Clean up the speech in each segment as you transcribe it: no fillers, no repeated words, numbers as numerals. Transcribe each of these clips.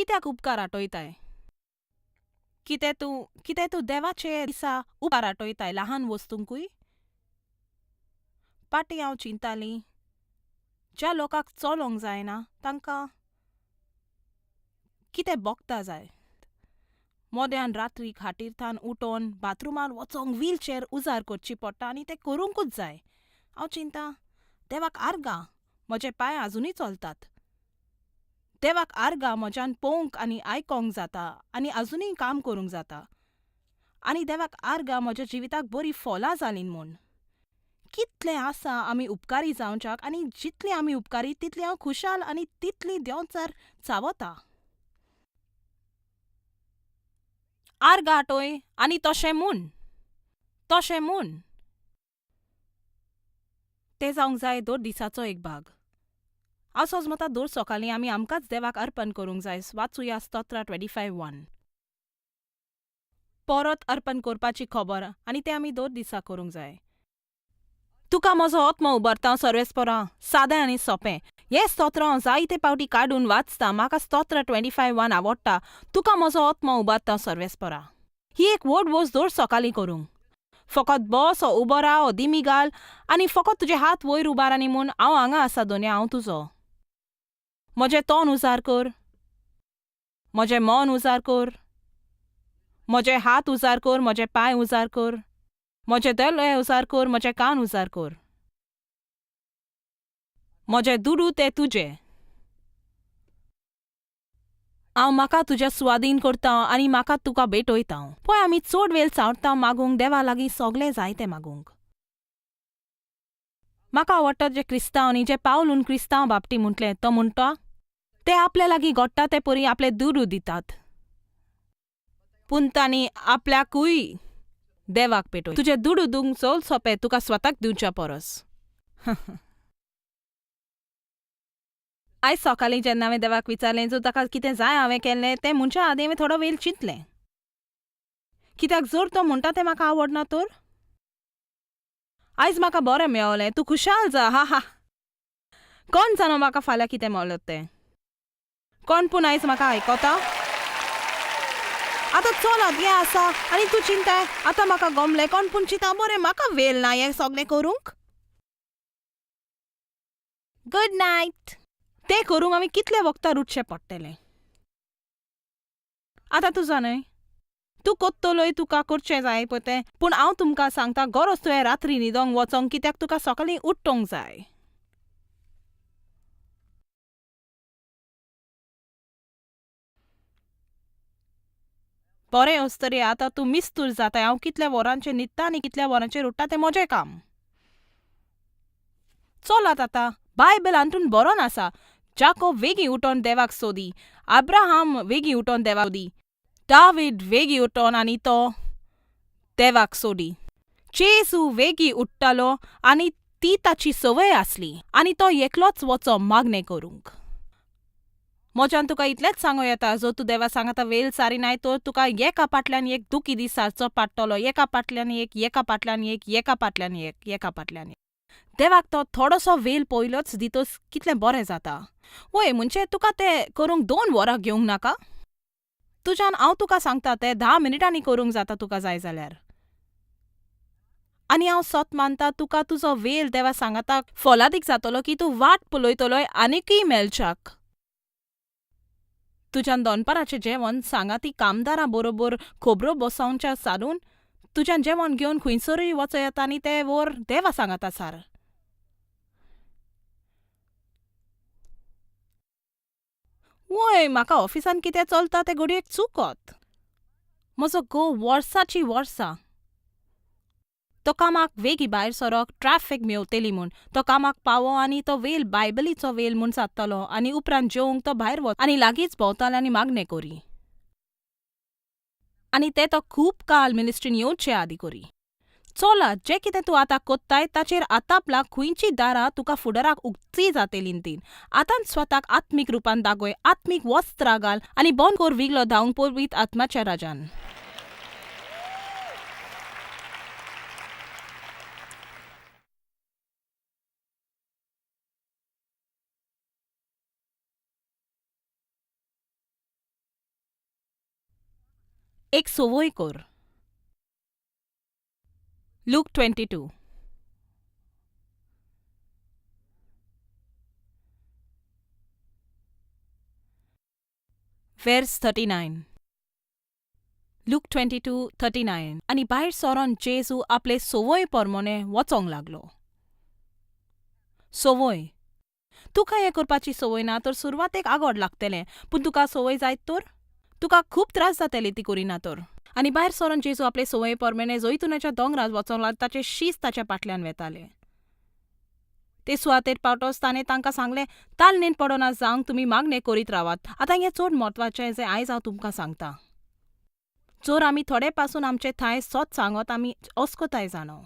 कित्याक उपकार आटोयताय? कितें तूं देवाचे दिसा उपकार आटोयताय लहान वस्तूंकूय? पाटी हांव चिंताली, ज्या लोकांक चलोंक जायना तांकां कितें बोगता जाय. मोद्यान रात्री खाटीर थावन उठोन बाथरुमार वचोंक व्हीलचॅर उजार करची पडटा आनी तें करूंकूच जाय. हांव चिंता, देवाक आर्गां, म्हजे पांय आजुनूय चलतात. देवाक आर्गां, म्हज्यान पोवंक आनी आयकोंक जाता आनी आजुनूय काम करूंक जाता. आनी देवाक आर्गां, म्हज्या जिविताक बरीं फलां जालीं म्हूण. कितलें आसा आमी उपकारी जावच्याक आनी जितलीं आमी उपकारी तितली हांव खुशाल आनी तितली देंवचार चावता. आर्गां आटोय आनी तशें म्हूण, तशें म्हूण. तें जावंक जाय दर दिसाचो एक भाग. हांव सोजमता दर सकाळीं आमी आमकांच देवाक अर्पण करूंक जाय. वाचुया स्तोत्रां 25:1. परत अर्पण करपाची खबर आनी तें आमी दर दिसा करूंक जाय. तुका म्हजो आत्मो उबारता सर्वेस्परा, सादें आनी सोंपें. हें स्तोत्र हांव जायते पावटी काडून वाचता. म्हाका स्तोत्र 25:1 आवडटा. तुका म्हजो आत्मो उबारता सर्वेस्परा. ही एक व्हड वस्त दर सकाळीं करूंक. फकत बस उबो राव दिमी घाल आनी फकत तुजे हात वयर उबार आनी म्हूण, हांव हांगा आसा दोनया, हांव तुजो. म्हजें तोंड उजार कर, म्हजें मन उजार कर, म्हजे हात उजार कर, म्हजे पांय उजार कर, म्हजे दोळे उजार कर, म्हजे कान उजार कर. म्हजे दुडू ते तुजे. हांव म्हाका तुज्या सुवादीन करता आनी म्हाका तुका भेटयता. पळय, आमी चड वेळ चावता मागूंक देवा लागीं सगळें जाय तें मागूंक. म्हाका आवडटा जे क्रिस्तांव न्ही, जे पावलून क्रिस्तांव बाबटी म्हटलें, तो म्हणटा ते आपल्या लागीं घडटा ते परी आपले दुडू दितात, पूण तांणी आपल्याकूय देवाक पेटय. तुजे दुडू दिवंक चड सोंपें तुका स्वताक दिवच्या परस. आयज सकाळीं जेन्ना हांवें देवाक विचारलें, जर ताका कितें जाय हांवें केल्लें तें म्हणच्या आदीं हांवें थोडो वेळ चिंतलें. कित्याक जर तो म्हणटा तें म्हाका आवडना तर? आयज म्हाका बरें मेवलें, तूं खुशाल जा. हा हा, कोण जाणो म्हाका फाल्यां कितें मेवलें तें. कोण पूण आयज म्हाका आयकता? आतां चलात, हें आसा आनी तूं चिंताय आतां म्हाका गमलें. कोण पूण चिंता, बरें म्हाका वेळ ना हें सगळें करूंक. Good night. तें करूंक आमी कितले वखदां रुटचें पडटलें. आतां तूं जाणय, तूं कोत्तलोय, तुका करचें जाय पळय तें. पूण हांव तुमकां सांगता, गरज तुवें रात्री न्हिदोंक वचोंक, कित्याक तुका सकाळीं उठोंक जाय. बरें अस्तरी, आतां तूं मिस्तूर जाताय. हांव कितल्या वरांचेर न्हिदता आनी कितल्या वरांचेर उठ्ठा तें म्हजें काम. चलात आतां, बायबल हातून बरोवन आसा, जाकोब वेगीं उठोन देवाक सोदी, अब्राहम वेगीं उठोन देवाक सोदी, दावीद वेगीं उठोन आनी तो देवाक सोदी, जेजू वेगीं उठ्ठालो आनी ती ताची संवय आसली आनी तो एकलोच वचो मागणें करूंक. म्हज्यान तुका इतलेंच सांगूं येता, जर तूं देवा सांगाता वेळ सारिनाय तर तुका एका फाटल्यान एक दुखी दीस सारचो पडटलो. एका फाटल्यान एक, एका फाटल्यान एक, एका फाटल्यान एक, एका फाटल्यान एक. देवाक तो थोडोसो वेळ पयलोच दितोच कितलें बरें जाता. वय, म्हणजे तुका तें करूंक 2 वरां घेवंक नाका. तुज्यान, हांव तुका सांगता, तें 10 मिनटांनी करूंक जाता तुका जाय जाल्यार. आनी हांव सत मानता, तुका तुजो वेळ देवा सांगाता फोलादीक जातलो की तूं वाट पळयतलोय आनीकय मेळच्याक. तुज्यान दनपाराचें जेवण सांगाती कामदारां बरोबर खबरो बसोवच्या सारून तुज्यान जेवण घेवन खंयसरूय वचो येता आनी तें वर देवा सांगाता सार. वय, म्हाका ऑफिसान कितें चलता तें घडयेक चुकत. म्हजो घोव वर्साचीं वर्सां तो कामाक वेगीं भायर सरक, ट्रॅफीक मेवतली म्हूण. तो कामाक पावो आनी तो वेल बायबलीचो वेल म्हूण जातलो आनी उपरांत जेवंक तो भायर वच आनी लागींच भोंवतालो आनी मागणें करी. आनी तें तो खूब काल मिनिस्ट्रीन येवचे आदीं करी. चलात, जें कितें तूं आतां कोत्ताय ताचेर आतापला खंयची दारां तुका फुडाराक उक्ती जातेलीं तीं. आतांच स्वताक आत्मीक रुपान दागय, आत्मीक वस्त्रां घाल आनी बंद कर विगलो धांवंक पवित्र आत्माच्या राजान. एक संवय कर. Luke 22. Verse 39. Luke 22:39. आनी भायर सरोन जेजू आपले संवय परमोणे वचोंक लागलो. संवय. तुका हें करपाची संवय ना तर सुरवातेक आगोड लागतलें, पूण तुका संवय जायत तर तुका खूब त्रास जातले ती करिना तर. आनी भायर सरोन जेजू आपले संवय परमेणे जैतुनाच्या दोंगरार वचोंक लागलो. ताचे शीस ताच्या फाटल्यान वेताले. ते सुवातेर पावतच ताणें तांकां सांगलें, तालनेन पडना जावंक तुमी मागणें करीत रावात. आतां हें चड म्हत्वाचें जें आयज हांव तुमकां सांगतां. जर आमी थोडे पासून आमचे थांय सत सांगत आमी अस्कताय जाणो.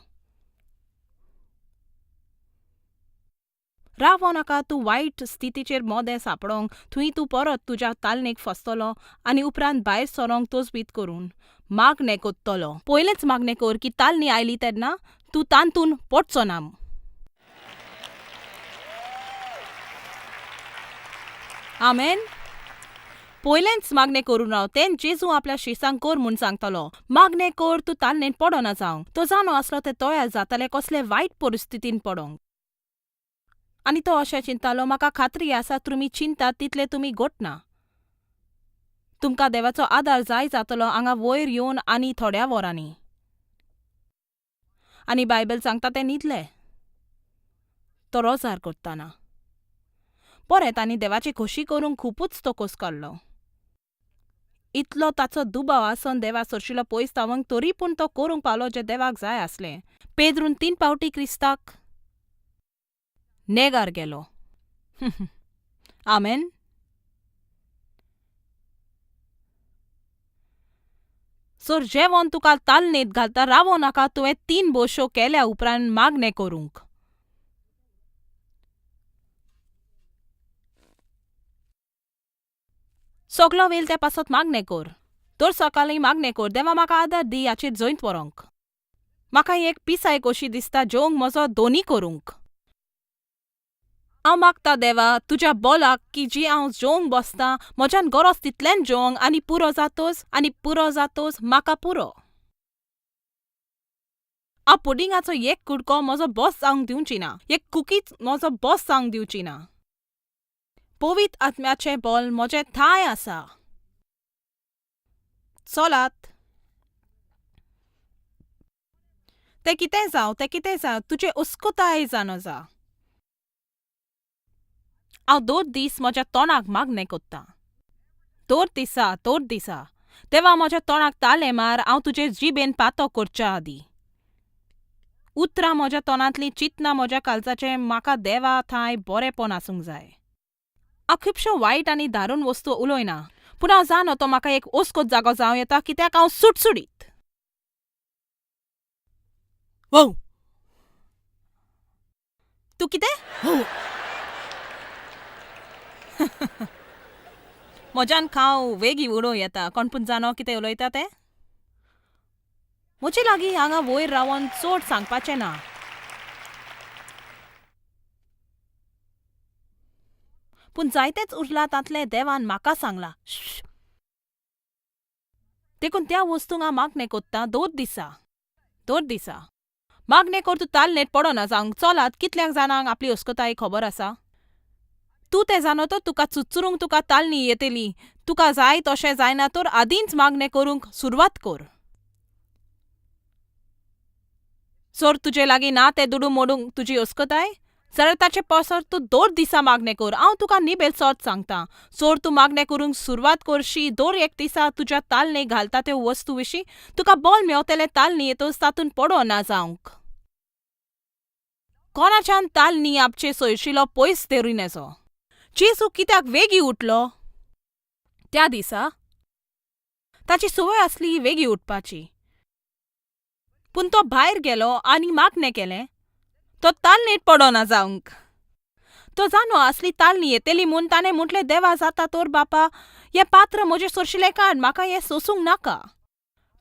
रावो नाका तूं वायट स्थितीचेर मोदें सापडोंक, थंय तूं परत तुज्या तालनेक फसतलो आनी उपरांत भायर सरोंक तजवीज करून मागणें कोत्तलो. पयलेंच मागणें कर की तालनी आयली तेन्ना तूं तांतून पडचो ना. आमेन. पयलेंच मागणें करून राव. तें जेजू आपल्या शिसांक कर म्हूण सांगतलो. मागणें कर तूं तालनेन पडना जावंक. तो जाणो आसलो ते तयार जाताले कसले वायट परिस्थितीन पडोंक. आनी तो अशें चिंतालो, म्हाका खात्री आसा तुमी चिंतात तितले तुमी घटना. तुमकां देवाचो आदार जाय जातलो हांगा वयर येवन आनी थोड्या वरांनी. आनी बायबल सांगता ते न्हिदले. तो रोजार करतना. बरें, तांणी देवाची खोशी करूंक खुपूच तो खोस काडलो. इतलो ताचो दुबाव आसून देवा सरशिलो पयस तावंक तरी पूण तो करूंक पावलो जें देवाक जाय आसलें. पेद्रून 3 फावटी क्रिस्ताक नेगार गेलो. आमेन. सर जेवण तुका तालनेत घालता रावो नाका तुवें 3 बोशो केल्या उपरांत मागणें करूंक. सगलो वेळ त्या पासत मागणें कर. तर सकाळीं मागणें कर, देवा म्हाका आदार दी हाचेर जैत व्हरोंक. म्हाका एक पिसाय कशी दिसता जेवंक म्हजो दोनी करूंक. हांव मागता देवा तुज्या बोलाक की जी हांव जेवंक बसता म्हज्यान गरज तितलेंच जेवंक आनी पुरो जातोच आनी पुरो जातोच म्हाका पुरो. हांव पुडिंगाचो एक कुडको म्हजो बॉस जावंक दिवची ना, एक कुकीच म्हजो बॉस जावंक दिवची ना. पवित्र आत्म्याचें बोल म्हजें थांय आसा. चलात. तें कितें जावं, तें कितें जावं, तुजें अस्कुताय जाणो जा. हांव 2 दीस म्हज्या तोंडाक मागणें कोत्तां. दर दिसा, दर दिसा. तेवा म्हज्या तोंडाक तालें मार, हांव तुजे जिबेन पातो करच्या आदीं. उतरां म्हज्या तोंडांतलीं चिंतनां म्हज्या काळजाचें म्हाका देवा थांय बरेंपण आसूंक जाय. हांव खुबश्यो वायट आनी दारून वस्तू उलयना, पूण हांव जाणो तो म्हाका एक ओस्कोत जागो जावं येता कित्याक हांव सुटसुटीत. वो तूं कितें? म्हज्यान खाव वेगीं उडोवं येता. कोण पूण जाणो कितें उलयता तें? म्हजे लागीं हांगा वयर रावन चड सांगपाचें ना. पूण जायतेच उरलां तांतलें देवान म्हाका सांगलां. देखून त्या वस्तूंक हांव मागणें कोत्तां दर दिसा, दर दिसा. मागणें कर तूं तालनेत पडना जावंक. चलात, कितल्यांक जाणांक आपली अस्कताय खबर आसा? तूं तें जाणो तर तुका चुचरूंक तुका तालनी येतली. तुका जाय तशें जायना तर आदींच मागणें करूंक सुरवात कर. जर तुजे लागीं ना तें दुडू मोडूंक तुजी अस्कताय जाल्यार ताचे पासत तूं दर दिसा मागणें कर. हांव तुका निबेल सत सांगतां, जर तूं मागणें करूंक सुरवात करशी दर एक दिसा तुज्या तालने घालता त्यो वस्तू विशीं तुका बोल मेवतलें. तालनी येतच तातूंत पडना जावंक. कोणाच्यान तालनी आपचे सोयशिलो पयस धरून नेजो. जेजू कित्याक वेगीं उठलो त्या दिसा? ताची संवय आसली वेगीं उठपाची. पूण तो भायर गेलो आनी मागणें केलें. तो तालनेत पडना जावंक. तो जाणो आसली तालनी येतली म्हूण ताणें म्हटलें, देवा जाता तर बापा हें पात्र म्हजें सोरशिलें काड, म्हाका हें सोसूंक नाका.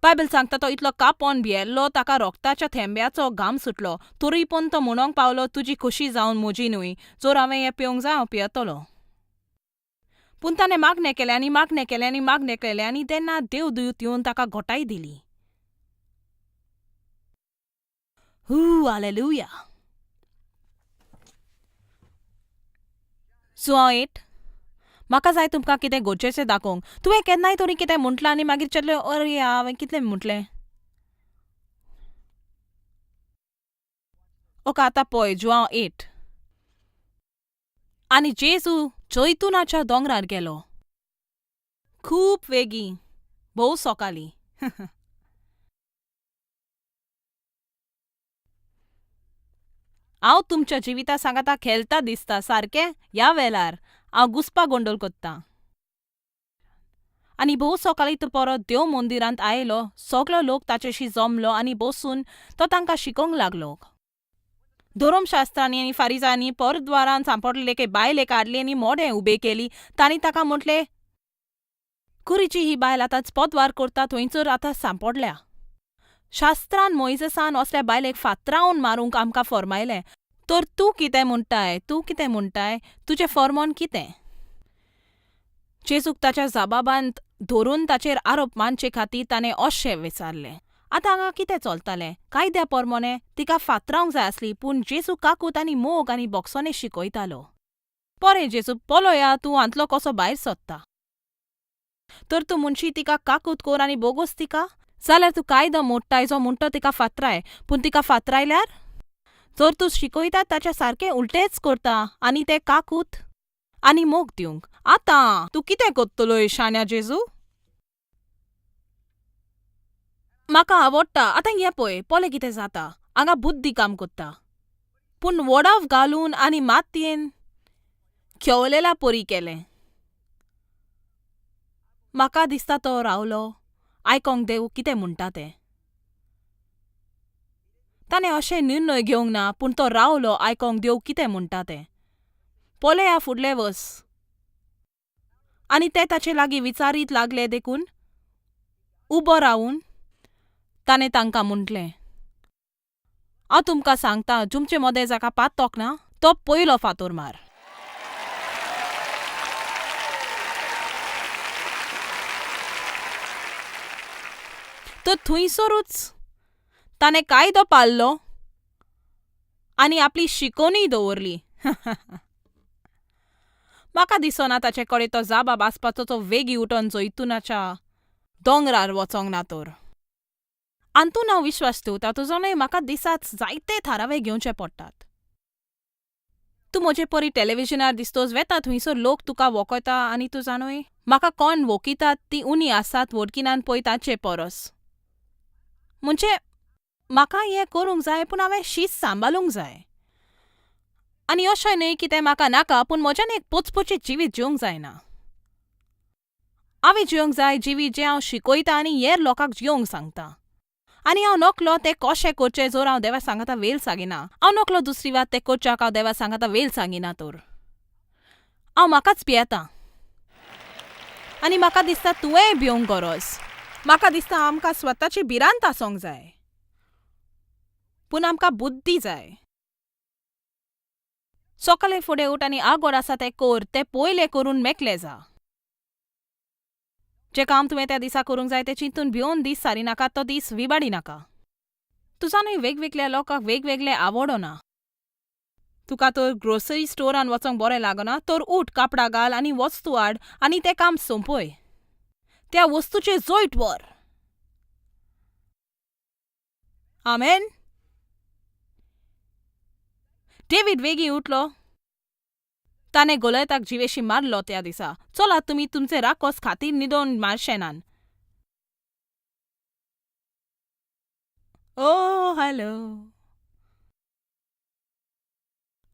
बायबल सांगता तो इतलो कापोन भियेल्लो ताका रोगताच्या थेंब्याचो घाम सुटलो. तरी पूण तो म्हणोंक पावलो, तुजी खोशी जावन म्हजी न्हय, जर हांवें हें पिवंक जाय हांव पियेतलो. पूण ताणें मागणें केलें आनी मागणें केलें आनी मागणें केलें आनी तेन्ना देवदूत येवन ताका घोटाय दिली. हू हालेलुया. जुआंव 8. म्हाका जाय तुमकां कितें गरजेचें दाखोवंक. तुवें केन्नाय तरी कितें म्हटलां आनी मागीर चिंतलें, अरे हांवें कितलें म्हटलें. ओके आतां पळय जुआंव 8. आनी जेजू जैतुनाच्या दोंगरार गेलो. खूब वेगीं, भोव सकाळीं. हांव तुमच्या जिविता सांगाता खेळटा दिसता सारकें ह्या वेळार हांव घुस्पा गोंदळ कोत्तां. आनी भोव सकाळीं तो परत देव मंदिरांत आयलो, सगलो लोक ताचेशी जमलो आनी बसून तो तांकां शिकोवंक लागलो. धर्मशास्त्रांनी आनी फारिजांनी परद्वारान सांपडलेले एके बायलेक हाडली आनी मोडें उबें केली. तांणी ताका म्हटलें, कुरीची ही बायल आतांच पदवार करता थंयसर आतां सांपडल्या. शास्त्रान मोयजेसान असल्या बायलेक फातरावन मारूंक आमकां फर्मायलें. तर तूं कितें म्हणटाय, तूं कितें म्हणटाय, तुजें फर्मान कितें? जेजूक ताच्या जबाबांत धरून ताचेर आरोप मानचे खातीर ताणें अशें विचारलें. आतां हांगा कितें चलतालें? कायद्या प्रमाणें तिका फातरावंक जाय आसली, पूण जेजू काकूत आनी मोग आनी बोक्सोने शिकयतालो. बरें जेजू, पळया तूं हांतलो कसो भायर सोदता. तर तूं म्हणशी तिका काकूत कर आनी बोगोस तिका? जाल्यार तूं कायदो मोडटाय जो म्हणटा तिका फातराय, पूण तिका फातरायल्यार? जर तूं शिकयता ताच्या सारकें उलटेंच करता आनी तें काकूत आनी मोग दिवंक. आतां तूं कितें करतलोय शाण्या जेजू? म्हाका आवडटा. आतां हें पळय, पळय कितें जाता. हांगा बुद्दी काम करता. पूण वडाव घालून आनी मातयेन खेवलेल्या परी केलें. म्हाका दिसता तो रावलो आयकोंक देव कितें म्हणटा तें. ताणें अशें निर्णय घेवंक ना, पूण तो रावलो आयकोंक देव कितें म्हणटा तें. पळया फुडलें वर्स. आनी ते ताचे लागीं विचारीत लागले देखून उबो रावून ताणें तांकां म्हटलें, हांव तुमकां सांगता, तुमचे मदें जाका पातोक ना तो पयलो फातोर मार. तर थंयसरूच ताणें कायदो पाळ्ळो आनी आपली शिकोवणीय दवरली. म्हाका दिसना ताचे कडेन तो जाबाब आसपाचो तो वेगीं उठोन जैतुनाच्या दोंगरार वचोंक ना तर. आंतून हांव विश्वास दवरता, तुजो न्हय म्हाका दिसाच जायते थारावे घेवचे पडटात. तूं म्हजे परी टेलिविजनार दिसतोच वेता थंयसर लोक तुका वखयता आनी तूं जाणूय म्हाका कोण वखितात ती उणी आसात वडकिनान पळय ताचे परस. म्हणजे म्हाका हें करूंक जाय, पूण हांवें शीत सांबाळूंक जाय. आनी अशें न्हय की तें म्हाका नाका, पूण म्हज्यान एक पचपचीत जिवीत जिवंक जायना. हांवें जिवंक जाय जिवीत जें हांव शिकयतां आनी हेर लोकांक जिवंक सांगता. आनी हांव नकलो तें कशें करचें जर हांव देवा सांगाता वेल सांगिना. हांव नकलो दुसरी वात तें करच्याक हांव देवा सांगाता वेल सांगिना तर. हांव म्हाकाच भियेतां. आनी म्हाका दिसता तुवेंय भिवंक गरज. म्हाका दिसता आमकां स्वताची भिरांत आसूंक जाय. पूण आमकां बुद्दी जाय. सकाळीं फुडें उठ आनी आगोड आसा तें कर, तें पयलें करून मेकळें जा. जें काम तुवें त्या दिसा करूंक जाय तें चिंतून भिवन दीस सारिनाका, तो दीस विबाडी नाका. तुजा न्हय वेगवेगळ्या लोकांक वेगवेगळे आवडना. तुका तर ग्रोसरी स्टोरान वचोंक बरें लागना तर उठ, कापडां घाल आनी वस्तू हाड आनी तें काम सोंपय. त्या वस्तूचेर जैत व्हर. आमेन. डेवीड वेगीं उठलो. ताणें गोलयताक जिवेशी मारलो त्या दिसा. चलात तुमी तुमचे राकोस खातीर न्हिदोवन मारशेनान. ओ हॅलो.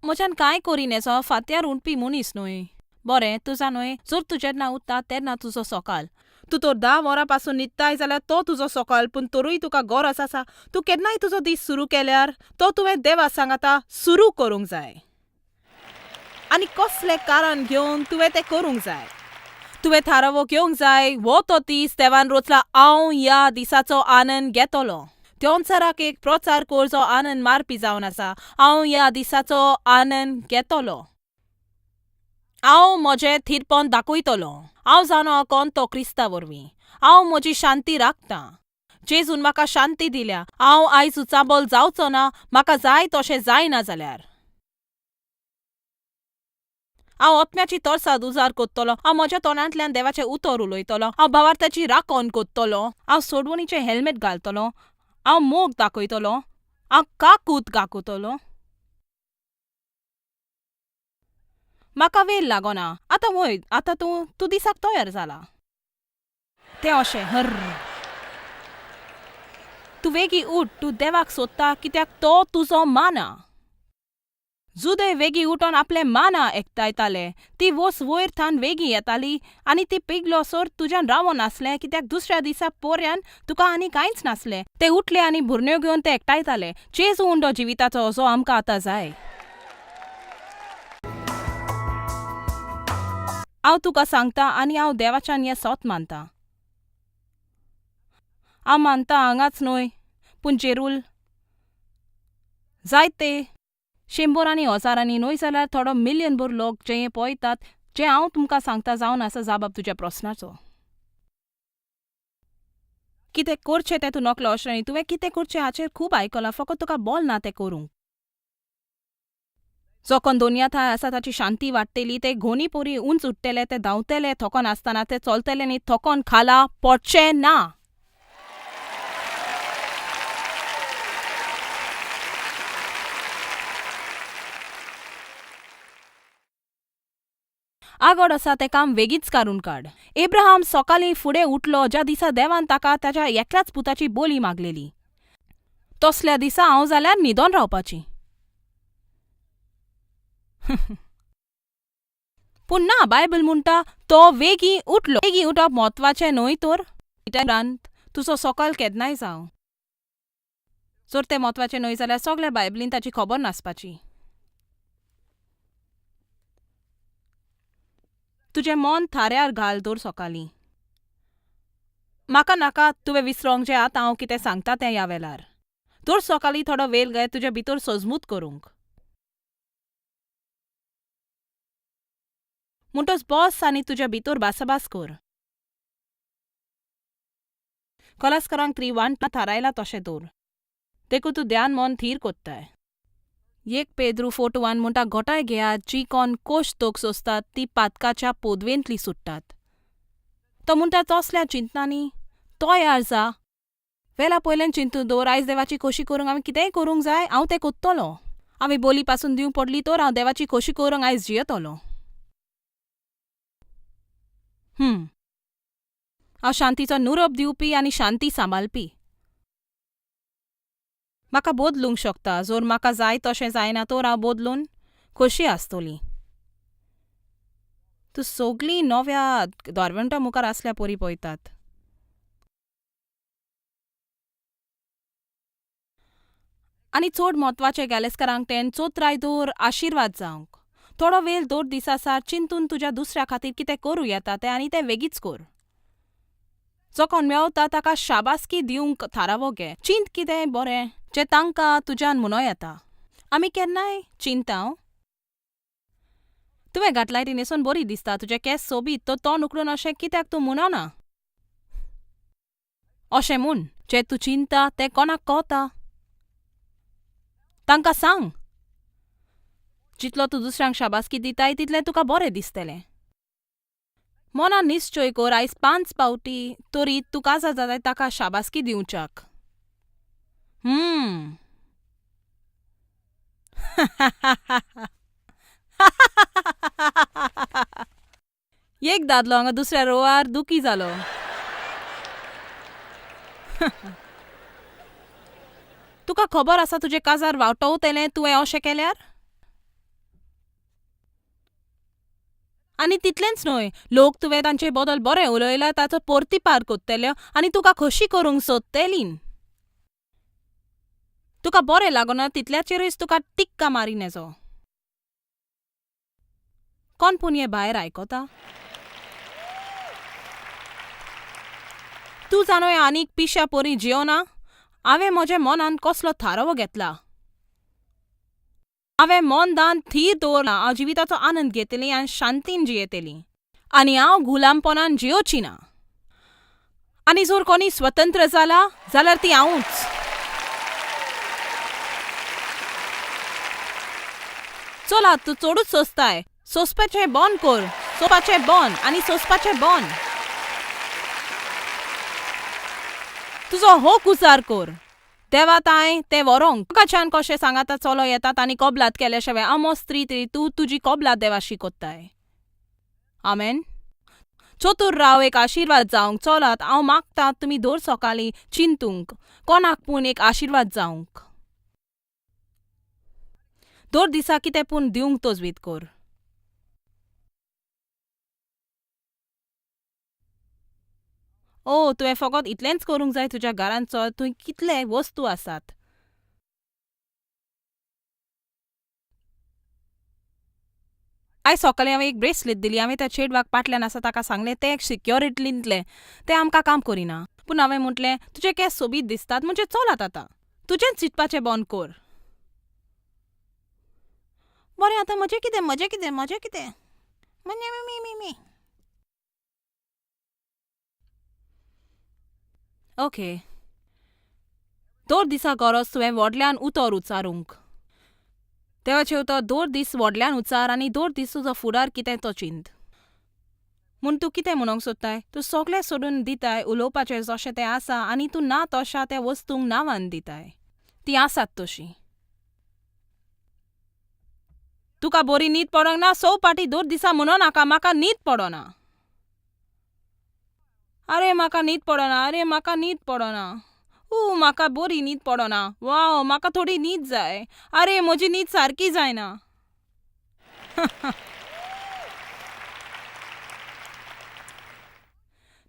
म्हज्यान कांय करिनेसो फांत्यार उठपी मनीस न्हय. बरें तुजा न्हय, जर तूं जेन्ना उठता तेन्ना तुजो सकाळ. तूं तर 10 वरां पासून न्हिदताय जाल्यार तो तुजो सकाळ, पूण तरूय तुका गरज आसा. तूं केन्नाय तुजो दीस सुरू केल्यार तो तुवें देवा सांगाता सुरू करूंक जाय. आनी कसलें कारण घेवन तुवें तें करूंक जाय. तुवें थारावो घेवंक जाय, हो तो दीस देवान रोचला, हांव ह्या दिसाचो आनंद घेतलो. देंवचाराक एक प्रचार कर जो आनंद मारपी जावन आसा, हांव ह्या दिसाचो आनंद घेतलो. हांव म्हजें थीरपण दाखयतलों. हांव जाणा कोण तो क्रिस्ता वरवीं. हांव म्हजी शांती राखतां. जेजून म्हाका शांती दिल्या. हांव आयज उचांबळ जावचो ना, म्हाका जाय तशें जायना जाल्यार. हांव आत्म्याची तरसाद उजार कोत्तलों. हांव म्हज्या तोंडांतल्यान देवाचें उतर उलयतलों. हांव भावार्थाची राखण कोत्तलों. हांव सोडवणीचें हेल्मेट घालतलों. हांव मोग दाखयतलों. हांव काकूत दाखयतलों. म्हाका वेळ लागना. आतां वय, आतां तूं तूं दिसाक तयार जाला. तें अशें हर्र. तूं वेगीं उठ, तूं देवाक सोदता कित्याक तो तुजो माना. जुदय वेगीं उठोन आपलें माना एकठांयताले. ती वस वयर थावन वेगीं येताली आनी ती पिगलोसर तुज्यान रावोन नासलें कित्याक दुसऱ्या दिसा पोऱ्यान तुका आनी कांयच नासलें. ते उठले आनी भुरण्यो घेवन ते एकठांयताले. जेजू उंडो जिविताचो जो आमकां आतां जाय. हांव तुका सांगता आनी हांव देवाच्यान हें सत मानता. हांव मानता हांगाच न्हय, पूण जेरूल जायते शंबरांनी हजारांनी न्हय जाल्यार थोडो मिलियनभर लोक जे हें पळयतात, जें हांव तुमकां सांगता जावन आसा जाबाब तुज्या प्रस्नाचो. कितें करचें तें तूं नकळो अशें न्ही. तुवें कितें करचें हाचेर खूब आयकलां, फकत तुका बोल ना तें करूंक. जो कोण दोनया थांय आसा ताची शांती वाडटली, ते घोणी पोरी उंच उठ्ठले, ते धांवतले थकोन आसतना, ते चलतले न्ही थकोन खाला पडचें ना. आगोड आसा तें काम वेगींच काडून काड. एब्राहाम सकाळीं फुडें उठलो ज्या दिसा देवान ताका ताच्या एकल्याच पुताची बोली मागलेली. तसल्या दिसा हांव जाल्यार न्हिदोन रावपाची. पूण ना, बायबल म्हणटा तो वेगीं उठलो. वेगीं उठप म्हत्वाचें न्हय तर उपरांत तुजो सकाळ केन्नाय जावं. जर तें म्हत्वाचें न्हय जाल्यार सगल्या बायबलीन ताची खबर नासपाची. तुजें मन थाऱ्यार घाल दर सकाळीं. म्हाका नाका तुवें विसरोंक जें आतां हांव कितें सांगता तें ह्या वेळार. दर सकाळीं थोडो वेळ घे तुजे भितर सजमूत करूंक. म्हणटच बस आनी तुज्या भितर भासाभास कर. कलास्करांक 3:1 थारायलां तशें दवर. देखून तूं ध्यान मन थीर कोत्ताय. 1 पेद्रू 4:1 म्हणटा घोटाय घेयात जी कोण कोश तोक सोंसतात ती पातकाच्या पोदवेंतली सुट्टात. तो म्हणटा तसल्या चिंतनांनी तयार जा. वेला पयल्यान चिंतून दवर आयज देवाची खोशी करूंक हांवें कितेंय करूंक जाय, हांव तें कोत्तलों. हांवें बोली पासून दिवंक पडली तर हांव देवाची खोशी करूंक आयज जियेतलों. हांव शांतीचो नुरोप दिवपी आनी शांती सांबाळपी. म्हाका बदलूंक शकता. जर म्हाका जाय तशें जायना तर हांव बदलून खोशी आसतली. तूं सगळीं नव्या दरवंटा मुखार आसल्या परी पळयतात. आनी चड म्हत्वाचें गॅलेस्करांक तें चोत्राय दवर आशिर्वाद जावंक. थोडो वेळ दर दिसा सार चिंतून तुज्या दुसऱ्या खातीर कितें करूं येता तें आनी तें वेगींच कर. जो कोण मेवता ताका शाबासकी दिवंक थारावो घे. चिंत कितें बरें जें तांकां तुज्यान म्हणूं येता. आमी केन्नाय चिंताव. तुवें घातलाय ती न्हेसून बरी दिसता, तुजे केंस सोबीत, तो तोंड उकडून अशें कित्याक तूं म्हणना? अशें म्हूण जें तूं चिंता तें कोणाक कळता? तांकां सांग. जितलो तूं दुसऱ्यांक शाबासकी दिताय तितलें तुका बरें दिसतलें. मनान निश्चय कर आयज 5 फावटी तरी तूं काजार जाताय ताका शाबासकी दिवच्याक. एक दादलो हांगा दुसऱ्या रोवार दुखी जालो. तुका खबर आसा तुजें काजार वावटवतलें तुवें अशें केल्यार? आनी तितलेंच न्हय, लोक तुवें तांचे बदल बरें उलयला ताचो पोर्तिपार कोत्तले आनी तुका खोशी करूंक सोदतलीं. तुका बरें लागना तितल्याचेरूच तुका टिक्का मारी नेजो. कोण पूण हें भायर आयकता? तूं जाणो आनीक पिश्या परी जियोना? हांवें म्हज्या मनान कसलो थारावो घेतला. हांवें मन दान थीर दवरलां, हांव जिविताचो आनंद घेतली आनी शांतीन जियेतली आनी हांव गुलामपणान जियोची ना. आनी जर कोणी स्वतंत्र जाला जाल्यार ती हांवूच. चला, तूं चडूच सोंसताय. सोंसपाचें बंद कर. सोंसपाचें बंद आनी सोंसपाचें बंद. तुजो हो उचार कर देवा तांय तें व्हरोंक. तुकाच्यान कशें सांगाता चलो येतात आनी कबलात केल्या शिवाय आमोस 3:3 तूं तुजी कबलात देवाशी कोत्ताय. आमेन. चतूर राव एक आशिर्वाद जावंक. चलात, हांव मागता तुमी दर सकाळीं चिंतूंक कोणाक पूण एक आशिर्वाद जावंक. दर दिसा कितें पूण दिवंक तजवीज कर. ओ, तुवें फकत इतलेंच करूंक जाय. तुज्या घरांत चल, थंय कितले वस्तू आसात. आयज सकाळीं हांवें एक ब्रेसलेट दिली. हांवें त्या चेडवाक पाटल्यान आसा ताका सांगलें, तें एक सिक्योरिटींतलें, तें आमकां काम करिना. पूण हांवें म्हटलें, तुजे केंस सोबीत दिसतात, म्हणजे चलात आतां तुजेंच चिंतपाचें बंद कर. बरें, आतां म्हजें कितें, म्हजें कितें, म्हजें कितें, म्हणजे मी मी. ओके. दर दिसा गरज तुवें व्हडल्यान उतर उच्चारूंक. देवाचें उतर दर दीस व्हडल्यान उच्चार आनी दर दीस तुजो फुडार कितें तो चिंत. म्हूण तूं कितें म्हणूंक सोदताय? तूं सगळें सोडून दिताय उलोवपाचें जशें तें आसा आनी तूं ना तशा त्या वस्तूंक नांवान दिताय. तीं आसात तशीं. तुका बरी न्हीद पडोंक ना, 6 पाटी दर दिसा म्हणो नाका म्हाका न्हीद पडना. आरे म्हाका न्हीद पडना, आरे म्हाका न्हीद पडना, ऊ म्हाका बरी न्हीद पडना, वाव म्हाका थोडी न्हीद जाय, आरे म्हजी न्हीद सारकी जायना.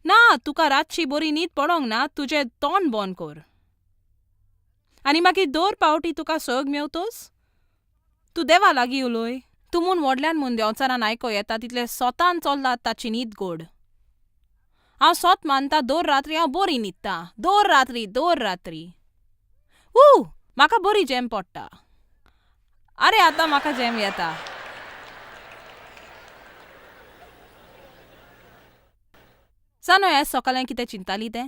ना, तुका रातची बरी न्हीद पडोंक ना, तुजें तोंड बंद कर. आनी मागीर दर पावटी तुका सग मेवतोच तूं देवा लागीं उलय. तूं म्हूण व्हडल्यान म्हूण देंवचारान आयको येता तितलें सोतान चल्लात ताची न्हीद गोड. हांव सोत मानता दर रात्री हांव बरी न्हिदता. दर रात्री, दर रात्री. ऊ म्हाका बरी जेम पडटा. आरे आतां म्हाका जेम येता. जाणा आयज सकाळीं कितें चिंताली तें?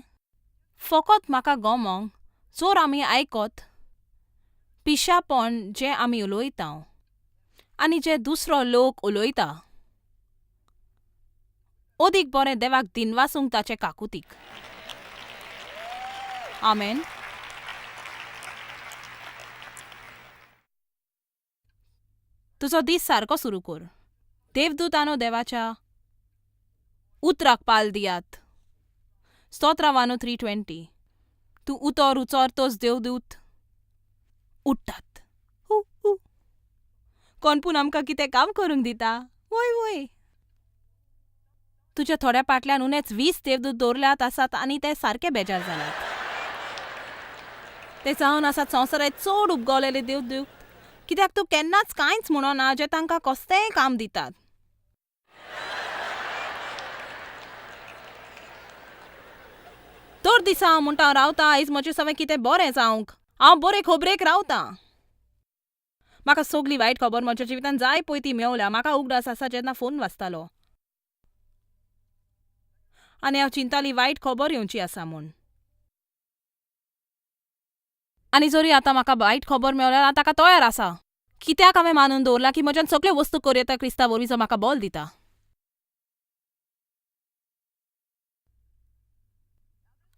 फकत म्हाका गमोंक जर आमी आयकत पिशापण जें आमी उलयता आनी जे दुसरो लोक उलयता, अदीक बरें देवाक दिनवासूंक ताचे काकुतीक. आमेन. तुजो दीस सारको सुरू कर. देवदूतानो देवाच्या उतराक पाल दियात. स्तोत्रावानो 3:20. तूं उतर उचरतोच देवदूत उठ्ठात. हू हू. कोण पूण आमकां कितें काम करूंक दिता? वय वय. तुज्या थोड्या पाटल्यान उणेच 20 देवदूत दवरल्यात आसात आनी ते सारके बेजार जाल्यात. ते जावन आसात संवसारांत चड उपगवलेले देवदूत. कित्याक तूं केन्नाच कांयच म्हणना जे तांकां कसलेंय काम दितात. दर दिसा हांव म्हणटा हांव रावतां आयज म्हजें सगळें कितें बरें जावंक. हांव बरे खबरेक रावतां. म्हाका सगली वायट खबर म्हज्या जिवितांत जाय पळय ती मेवल्या. म्हाका उगडास आसा जेन्ना फोन वाजतालो आनी हांव चिंताली वायट खबर येवची आसा म्हूण. आनी जरी आतां म्हाका वायट खबर मेवल्यार हांव ताका तयार आसा. कित्याक हांवें मानून दवरलां की म्हज्यान सगळ्यो वस्तू करूं येता क्रिस्ता वरवीं जो म्हाका बल दिता.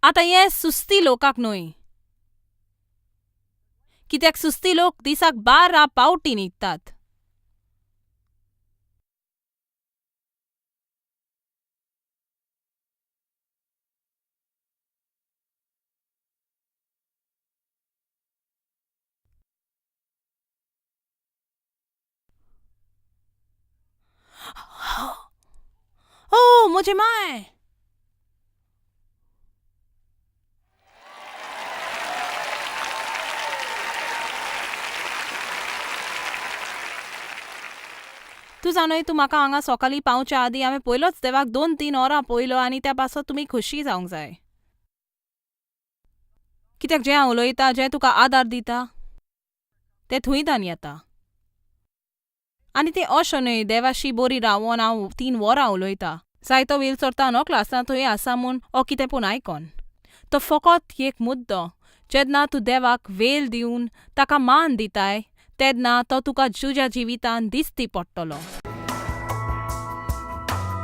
आतां हें सुस्ती लोकांक न्हय. कित्याक सुस्ती लोक दिसाक 12 पावटी न्हिदतात. ओ म्हजे माय. तूं जाणय, तूं म्हाका हांगा सकाळीं पावच्या आदीं हांवें पयलोच देवाक 2-3 वरां पळयलो आनी त्या पासत तुमी खोशी जावंक जाय. कित्याक जें हांव उलयतां, जें तुका आदार दिता, तें थंयतान येता. आनी तें अशें न्हय देवाशी बोरी रावोन हांव 3 वरां उलयता. जायतो वेळ चोरता नकळो आसतना थंय आसा म्हूण ओ कितें पूण आयकोन. तो फकत एक मुद्दो, जेन्ना तूं देवाक वेळ दिवन ताका मान दिताय तेन्ना तो तुका तुज्या जिवितान दिश्टी पडटलो.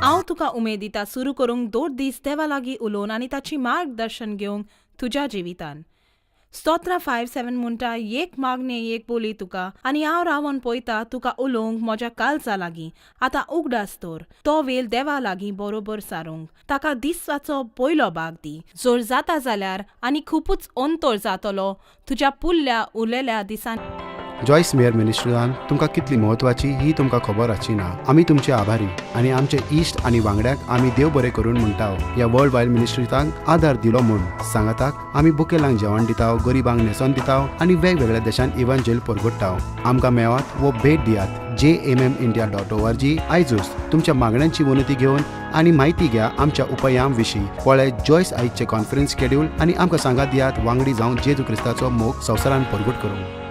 हांव तुका उमेद दिता सुरू करूंक 2 दीस देवा लागीं उलोवन आनी ताची मार्गदर्शन घेवंक तुज्या जिवितान. स्तोत्रां 5:7 म्हणटा, एक मागणें एक बोली तुका आनी हांव रावन पळयता तुका उलोवंक म्हज्या काळजा लागीं. आतां उगडास दवर, तो वेळ देवा लागीं बरोबर सारूंक ताका दिसाचो पयलो भाग दी. जर जाता जाल्यार आनी खुपूच अंतर जातलो तुज्या पुल्ल्या उरलेल्या दिसांनी. जॉयस मेयर मिनिस्ट्रीन तुमकां कितली म्हत्वाची ही तुमकां खबर आसची ना. आमी तुमचे आभारी आनी आमचे इश्ट आनी वांगड्यांक आमी देव बरें करून म्हणटा ह्या वर्ल्ड वायड मिनिस्ट्रींक आदार दिलो म्हूण. सांगाताक आमी बुकेलांक जेवण दिता, गरिबांक न्हेसोन दिता आनी वेगवेगळ्या देशांत इव्हांजेल परगट्टा. आमकां मेळात वो भेट दियात jmmindia.org. आयजूच तुमच्या मागण्यांची विनंती घेवन आनी म्हायती घ्या आमच्या उपायां विशीं. पळय जॉयस आयजचें कॉन्फरन्स शेड्यूल आनी आमकां सांगात दियात वांगडी जावन जेजू क्रिस्ताचो मोग संवसारान परगट करूंक.